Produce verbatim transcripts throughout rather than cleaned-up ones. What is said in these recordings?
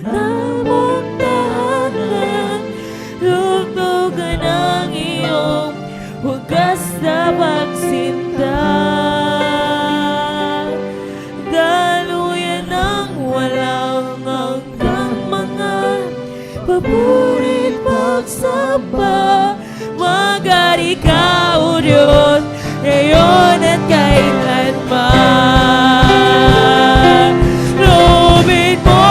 Banal mong tahanan, luglugan ang iyong wagas na pagsinta. Daluyan ng walang hanggang mga papuri't pagsamba. Mag-ari ka, O Diyos, ngayon at kailanman. Loobin mo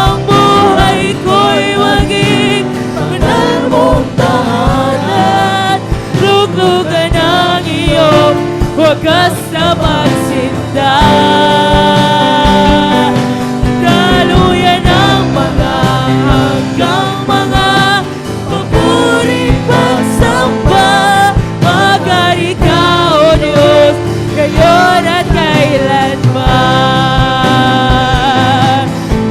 ang buhay ko'y maging banal mong tahanan. Luglugan ang iyong wagas na pagsinta. Daluyan ang mga hanggang mga papuri, pagsamba, mag-ari ka, O Diyos, ngayon at kailanman.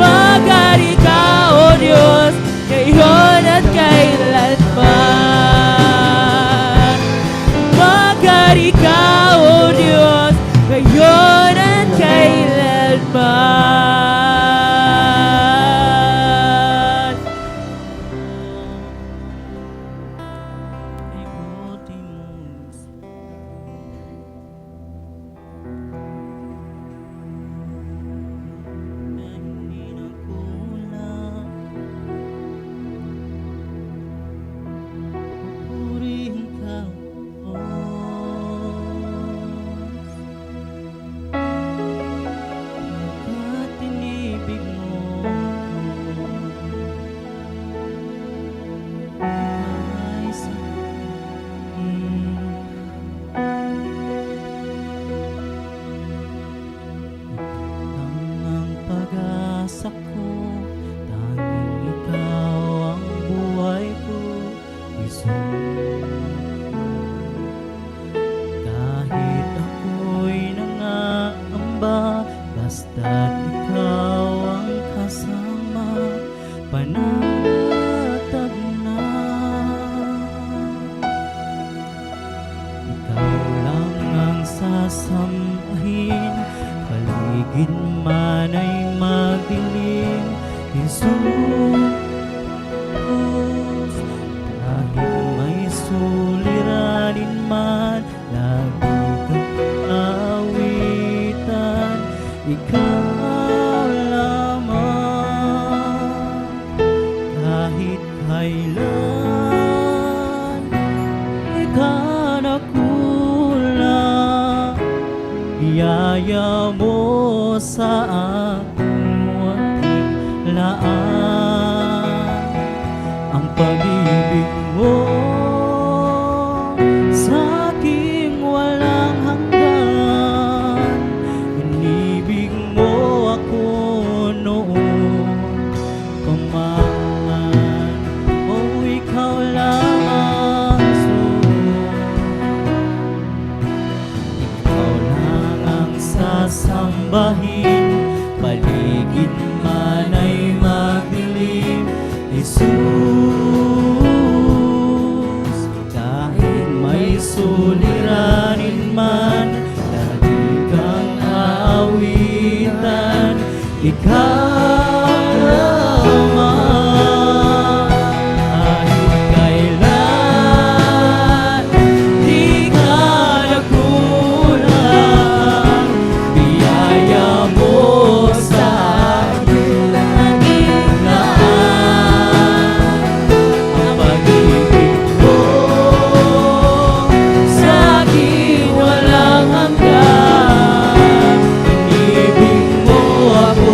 Mag-ari ka, O Diyos, ngayon at kailanman. Mag-ari ka, O Diyos, ngayon at kailanman. Pagkat inibig mo ako, ika'y sanhi. Ikaw lang ang pag-asa ko, tanging ikaw ang buhay ko. Jesus, kahit ako'y nangangamba, basta't ikaw ang kasama, panatag na. Ikaw lang ang sasambahin, paligid man ay magdilim, Jesus. Kahit may suliranin man, lagi kang aawitan, ikaw lamang. Kahit kailan, di ka nagkulang, biyaya mo sa akin. Laan ang pag-ibig mo sa aking walang hanggan. Inibig mo ako noon pa man. O, ikaw lamang, Sus. Ikaw lang ang sasambahin, paligid man ay magdilim, Jesus. Kahit may suliranin man, lagi kang aawitan, ikaw lamang. Kahit kailan, di ka nagkulang, biyaya mo sa akin naging laan. Ang pag-ibig mo sa akin walang hanggan. Inibig mo ako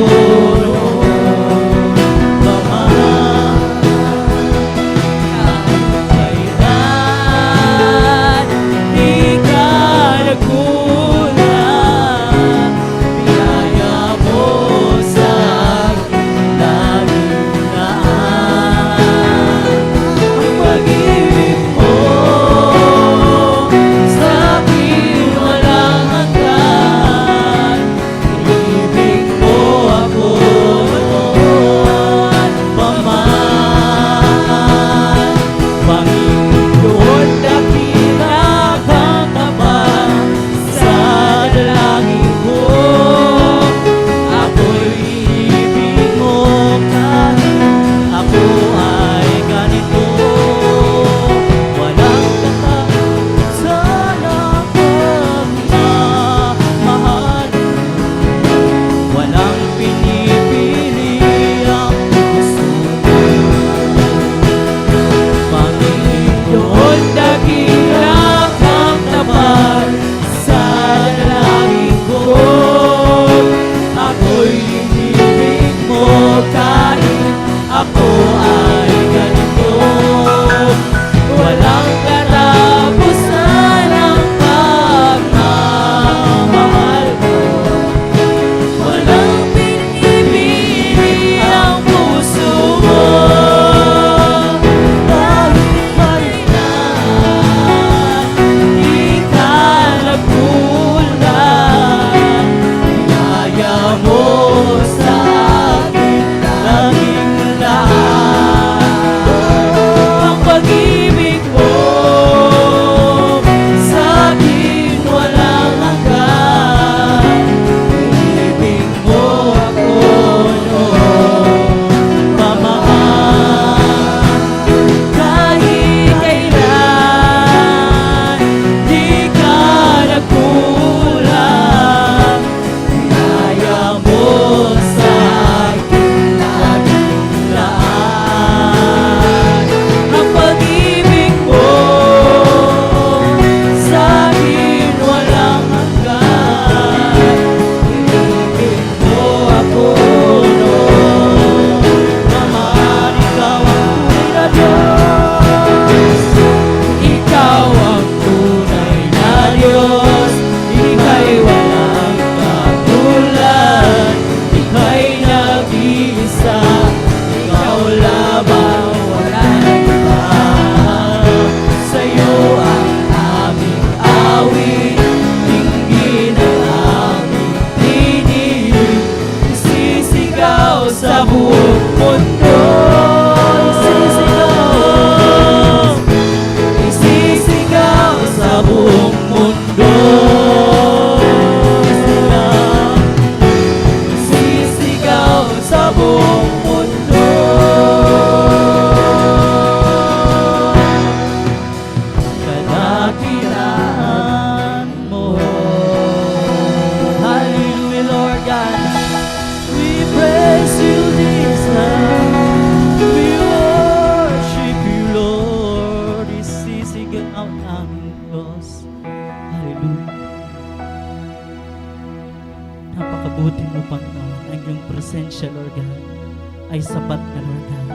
Sapat na, Lord God.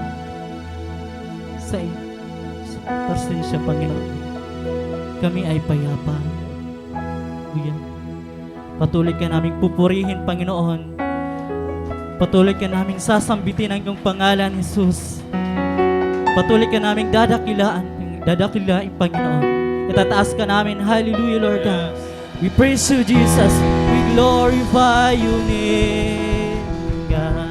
Sa i-, sa presensya, Panginoon, kami ay payapa. Hallelujah. Patuloy ka naming pupurihin, Panginoon. Patuloy ka naming sasambitin ang iyong pangalan, Jesus. Patuloy ka naming dadakilaan, dadakilain, Panginoon. Itataas ka namin. Hallelujah, Lord God. We praise you, Jesus. We glorify your name, God.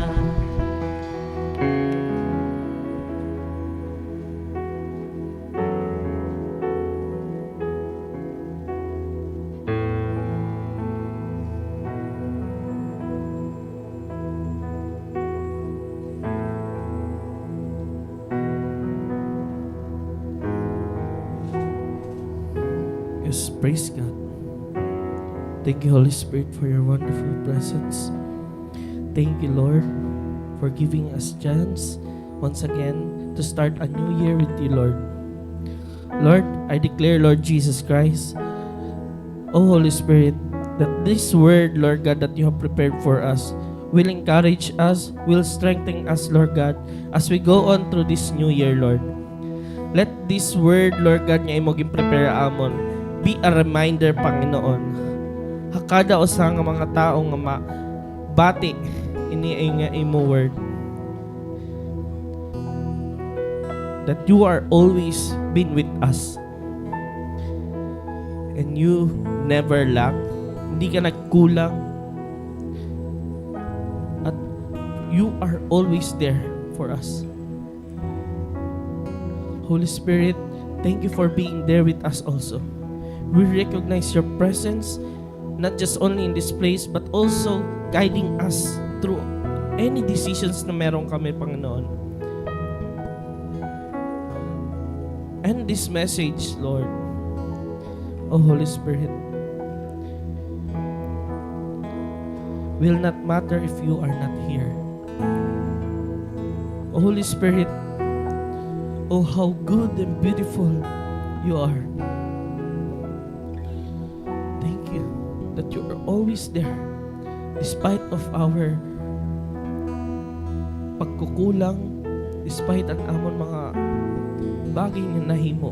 Yes, praise God. Thank you, Holy Spirit, for your wonderful presence. Thank you, Lord, for giving us chance once again to start a new year with you, Lord. Lord, I declare, Lord Jesus Christ, O Holy Spirit, that this word, Lord God, that you have prepared for us will encourage us, will strengthen us, Lord God, as we go on through this new year, Lord. Let this word, Lord God, nga imo gin-prepare amon, be a reminder, Panginoon, ha kada usa nga mga tawo nga ma-, bati ini nga imo word, that you are always been with us. And you never lack. Hindi ka nagkulang. At you are always there for us. Holy Spirit, thank you for being there with us also. We recognize your presence, not just only in this place, but also guiding us through any decisions na meron kami, Panginoon. End this message, Lord. O Holy Spirit, will not matter if you are not here. O Holy Spirit, oh, how good and beautiful you are. Thank you that you are always there, despite of our pagkukulang, despite an amon mga bagay nga nahimo.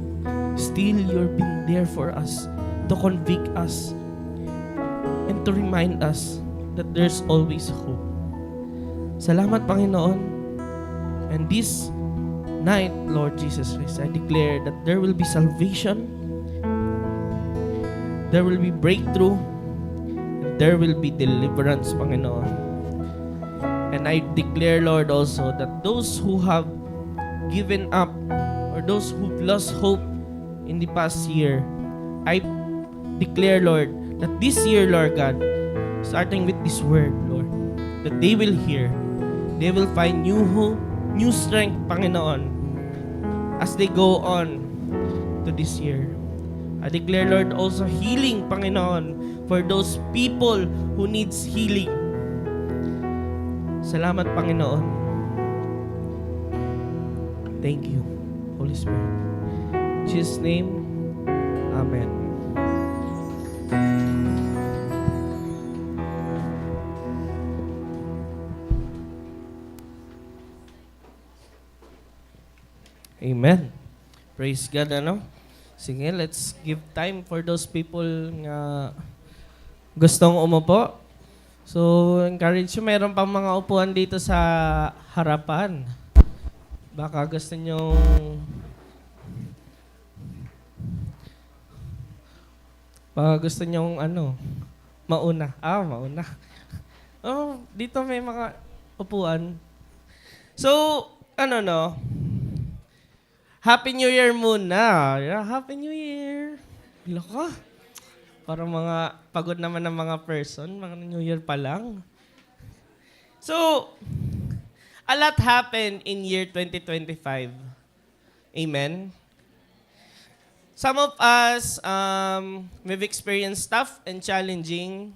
Still, you're being there for us to convict us and to remind us that there's always hope. Salamat, Panginoon. And this night, Lord Jesus Christ, I declare that there will be salvation, there will be breakthrough, and there will be deliverance, Panginoon. And I declare, Lord, also that those who have given up or those who've lost hope in the past year, I declare, Lord, that this year, Lord God, starting with this word, Lord, that they will hear, they will find new hope, new strength, Panginoon, as they go on to this year. I declare, Lord, also healing, Panginoon, for those people who needs healing. Salamat, Panginoon. Thank you, Holy Spirit. In Jesus' name, amen. Amen. Praise God, ano? Sige, let's give time for those people nga gustong umupo. So, encourage you. Mayroon pang mga upuan dito sa harapan. Baka gusto niyong, baka gusto niyong, ano, mauna. Ah, mauna. Oh, dito may mga upuan. So, ano, no? Happy New Year muna. Yeah, Happy New Year. Loko. Parang mga pagod naman ang mga person, mga New Year pa lang. So, a lot happened in year twenty twenty-five. Amen? Some of us, um, we've experienced tough and challenging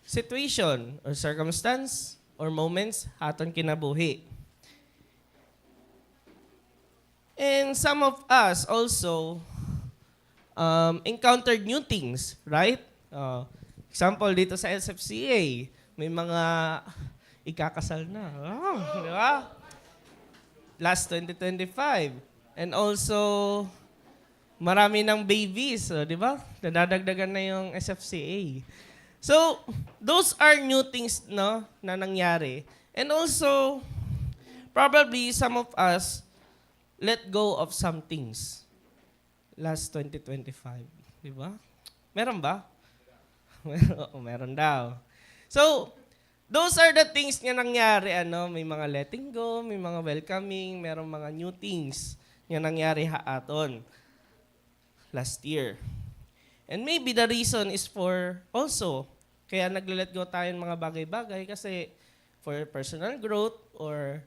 situation or circumstance or moments ha aton kinabuhi. And some of us also, um, encountered new things, right? Uh, example, dito sa S F C A, may mga ikakasal na. Oh, di ba? Last twenty twenty-five. And also, marami ng babies, oh, di ba? Nadadagdagan na yung S F C A. So, those are new things, no, na nangyari. And also, probably some of us let go of some things last twenty twenty-five, di ba? Meron ba? Meron, oo, meron daw. So, those are the things nga nangyari, ano, may mga letting go, may mga welcoming, merong mga new things nga nangyari ha aton last year. And maybe the reason is for also, kaya nagle-let go tayo ng mga bagay-bagay kasi for personal growth or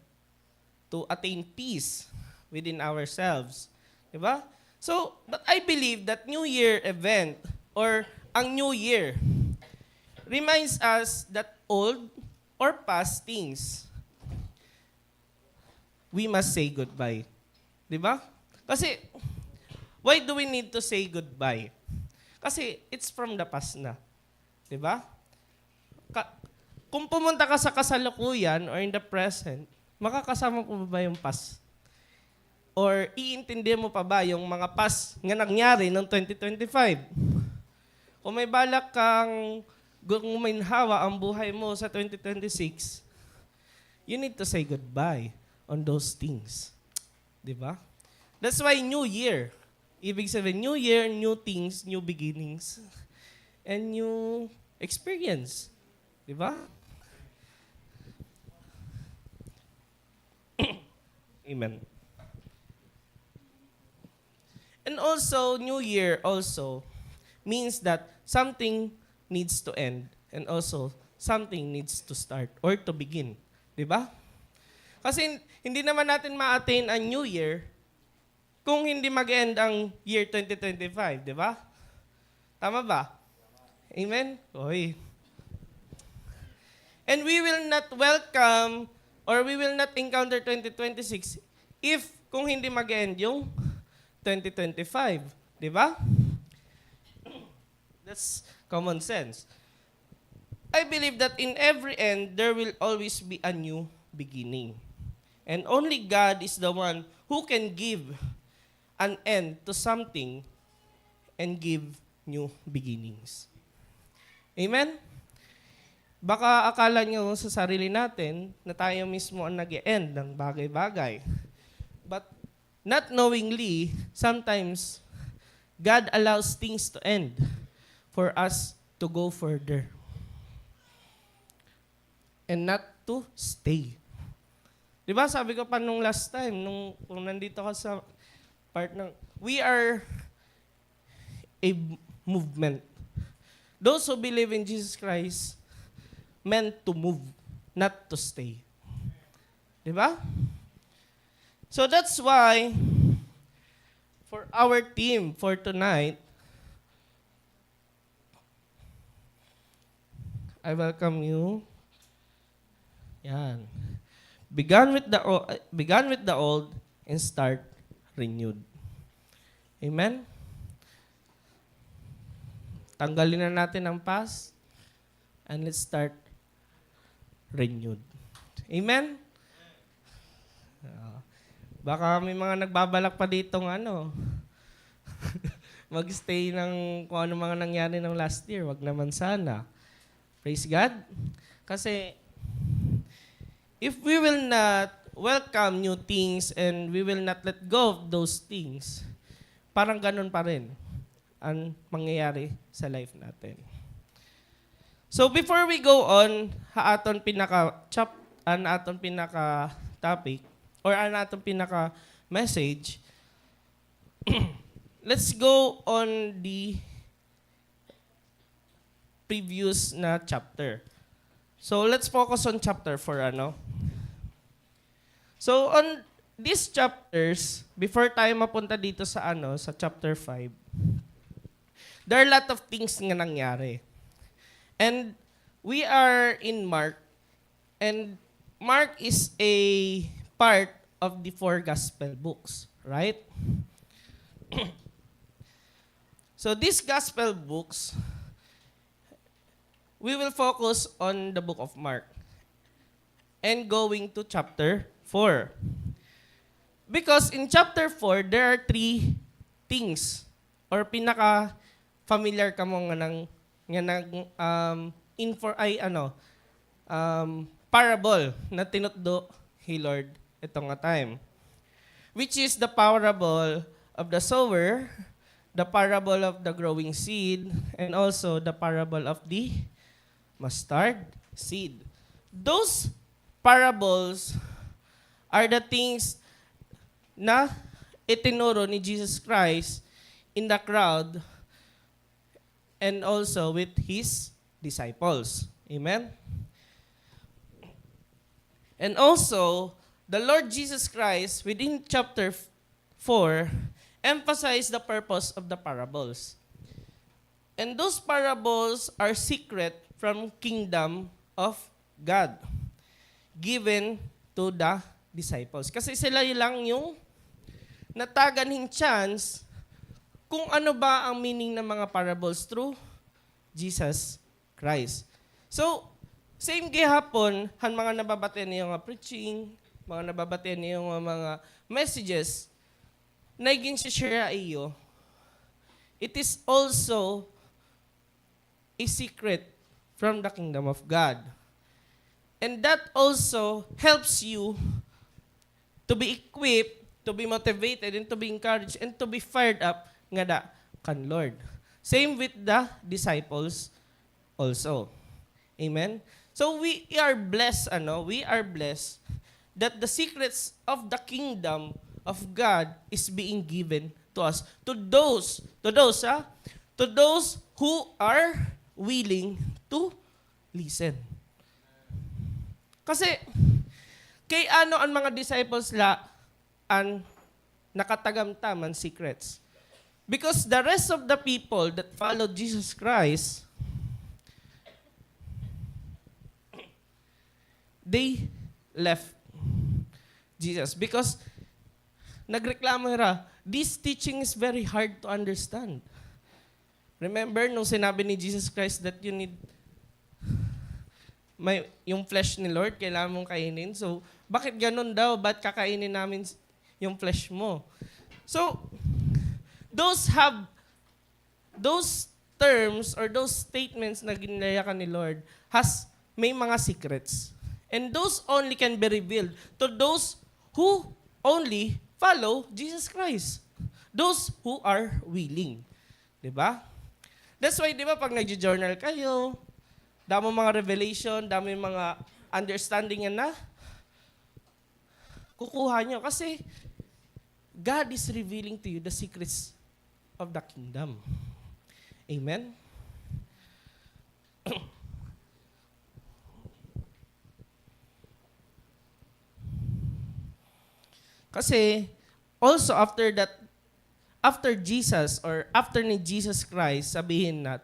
to attain peace within ourselves. Di ba? So, but I believe that New Year event or ang New Year reminds us that old or past things, we must say goodbye. Di ba? Kasi, why do we need to say goodbye? Kasi it's from the past na. Di ba? Ka-, kung pumunta ka sa kasalukuyan or in the present, makakasama mo pa ba yung past? Or iintindihan mo pa ba yung mga past nga nangyari noong twenty twenty-five? Kung may balak kang guminhawa ang buhay mo sa twenty twenty-six, you need to say goodbye on those things. Di ba? That's why New Year. Ibig sabihin, New Year, new things, new beginnings, and new experience. Di ba? Amen. And also, New Year also means that something needs to end and also something needs to start or to begin. Di ba? Kasi hin-, hindi naman natin ma-attain ang New Year kung hindi mag-end ang year twenty twenty-five, di ba? Tama ba? Amen? Oy. And we will not welcome or we will not encounter twenty twenty-six if kung hindi mag-end yung twenty twenty-five, di ba? That's common sense. I believe that in every end, there will always be a new beginning. And only God is the one who can give an end to something and give new beginnings. Amen? Baka akala niyo sa sarili natin na tayo mismo ang nag-e-end ng bagay-bagay. But not knowingly, sometimes God allows things to end for us to go further and not to stay. Di ba, sabi ko pa nung last time, nung, kung nandito ka sa part ng, we are a movement. Those who believe in Jesus Christ meant to move, not to stay. Di ba? So that's why, for our theme for tonight, I welcome you. Yan. Began with the o-, began with the old and start renewed. Amen? Tanggalin na natin ang past and let's start renewed. Amen? Ah, baka may mga nagbabalak pa ditong ano, mag-stay ng kung ano mga nangyari ng last year. Wag naman sana. Praise God. Kasi, if we will not welcome new things and we will not let go of those things, parang ganun pa rin ang mangyayari sa life natin. So before we go on, ha aton pinaka chap-, an aton pinaka topic, or an aton pinaka message, let's go on the previous na chapter. So let's focus on chapter four, ano? So, on these chapters, before tayo mapunta dito sa, ano, sa chapter five, there are a lot of things nga nangyari. And we are in Mark, and Mark is a part of the four gospel books, right? So, these gospel books, we will focus on the book of Mark. and going to chapter four. Because in chapter four, there are three things or pinaka-familiar kamo nga nang, nga nang, um, infor-, ay, ano, um, parable na tinutdo hi Lord ito nga time, which is the parable of the sower, the parable of the growing seed, and also the parable of the mustard seed. Those parables are the things na itinuro ni Jesus Christ in the crowd and also with his disciples. Amen? And also, the Lord Jesus Christ, within chapter four, emphasized the purpose of the parables. And those parables are secret from kingdom of God, given to the disciples. Kasi sila lang yung natagan hin chance kung ano ba ang meaning ng mga parables through Jesus Christ. So, same gihapon, han mga nababatian niyo nga preaching, mga nababatian niyo nga mga messages, na igin-share ha iyo, it is also a secret from the kingdom of God. And that also helps you to be equipped, to be motivated, and to be encouraged, and to be fired up ngada kan Lord. Same with the disciples also. Amen? So we are blessed, ano, we are blessed that the secrets of the kingdom of God is being given to us, to those, to those, ha? To those who are willing to listen. Kasi, kay ano an mga disciples la an nakatagamtam han secrets? Because the rest of the people that followed Jesus Christ, they left Jesus. Because nagreklamo hira, "This teaching is very hard to understand." Remember nung sinabi ni Jesus Christ that you need, may, yung flesh ni Lord, kailangan mong kainin. So, bakit ganun daw? Ba't kakainin namin s-, yung flesh mo? So, those have, those terms or those statements na ginlayakan ni Lord has, may mga secrets. And those only can be revealed to those who only follow Jesus Christ. Those who are willing. Di ba? That's why, di ba, pag nagjo-journal kayo, damo mga revelation, damo yung mga understanding nga nakukuha nyo. Kasi, God is revealing to you the secrets of the kingdom. Amen? Kasi, also after that, after Jesus or after ni Jesus Christ, sabihin nat,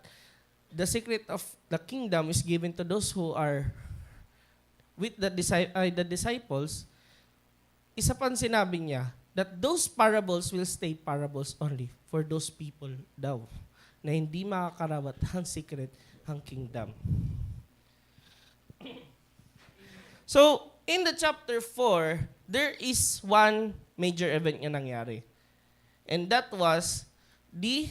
the secret of the kingdom is given to those who are with the disci-, ay, the disciples. Isa pa an sinabi niya, that those parables will stay parables only for those people daw na hindi makakarawat han secret han kingdom. So, in the chapter four, there is one major event nga nangyari. And that was the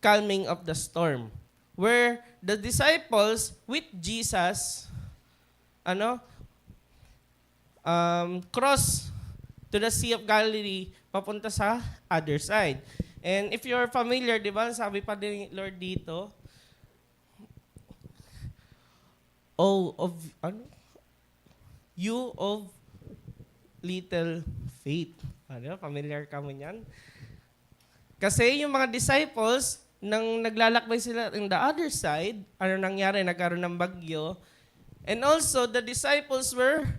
calming of the storm, where the disciples with Jesus, ano, um, cross to the Sea of Galilee, papunta sa other side. And if you're familiar, di ba, sabi pa ni Lord dito, "Oh, of, ano? You of little faith." Ano, familiar kamo niyan? Kasi yung mga disciples, nang naglalakbay sila in the other side, ano nangyari? Nagkaroon ng bagyo. And also, the disciples were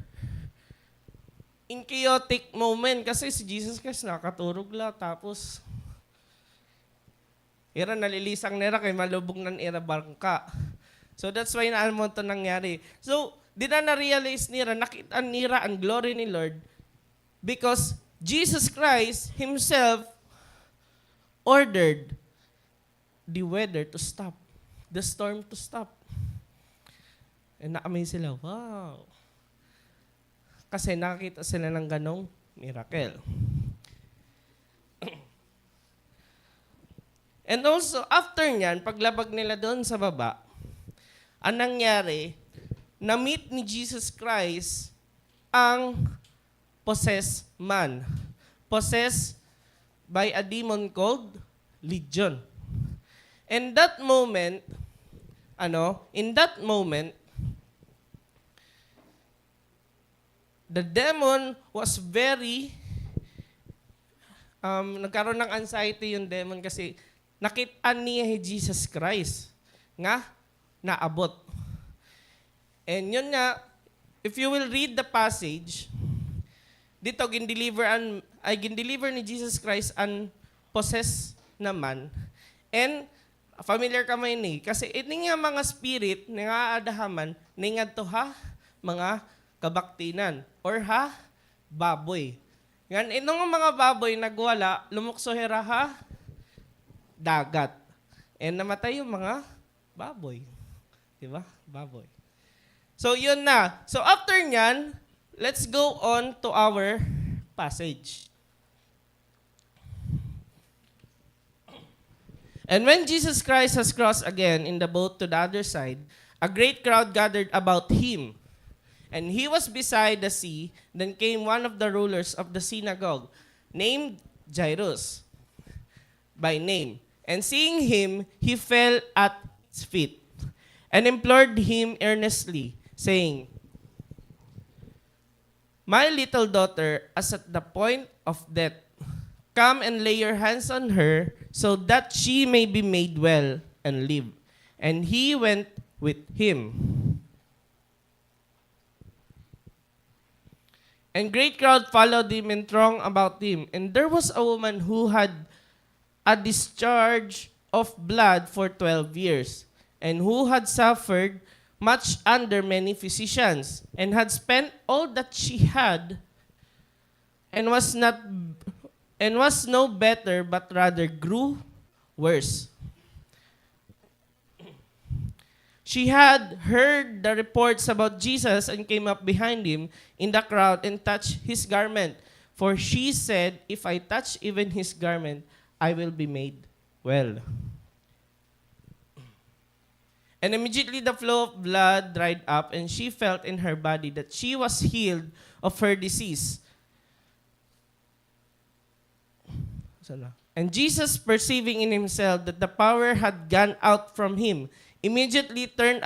in chaotic moment kasi si Jesus Christ nakatulog la, tapos ira nalilisang nira kay malubog na an ira bangka. So that's why na amo to nangyari. So, dida na-realize nira, nakit-an nira an glory ni Lord because Jesus Christ himself ordered the weather to stop, the storm to stop. And na-amaze sila, "Wow." Kasi nakakita sila ng ganong miracle. And also, after niyan, paglabag nila doon sa baba, ang nangyari, na-meet ni Jesus Christ ang possessed man. Possessed by a demon called Legion. And that moment, ano, in that moment, the demon was very, um, nagkaroon ng anxiety yung demon kasi nakit-an niya hi Jesus Christ nga naabot. And yun nga, if you will read the passage, dito gindeliver an, ay gindeliver ni Jesus Christ an possessed na man. And familiar kamo ini. Kasi ini nga mga spirit nga aada ha man, ningadto ha mga kabaktinan or ha baboy. Ngan ino nga mga baboy nagwala, lumukso hira ha dagat. And namatay yung mga baboy. Di ba? Baboy. So, yun na. So, after niyan, let's go on to our passage. And when Jesus Christ has crossed again in the boat to the other side, a great crowd gathered about him. And he was beside the sea. Then came one of the rulers of the synagogue, named Jairus by name. And seeing him, he fell at his feet and implored him earnestly, saying, "My little daughter is at the point of death. Come and lay your hands on her so that she may be made well and live." And he went with him. And great crowd followed him and throng about him. And there was a woman who had a discharge of blood for twelve years, and who had suffered much under many physicians, and had spent all that she had, and was not, and was no better, but rather grew worse. She had heard the reports about Jesus and came up behind him in the crowd and touched his garment. For she said, "If I touch even his garment, I will be made well." And immediately the flow of blood dried up, and she felt in her body that she was healed of her disease. Sana. And Jesus, perceiving in himself that the power had gone out from him, immediately turned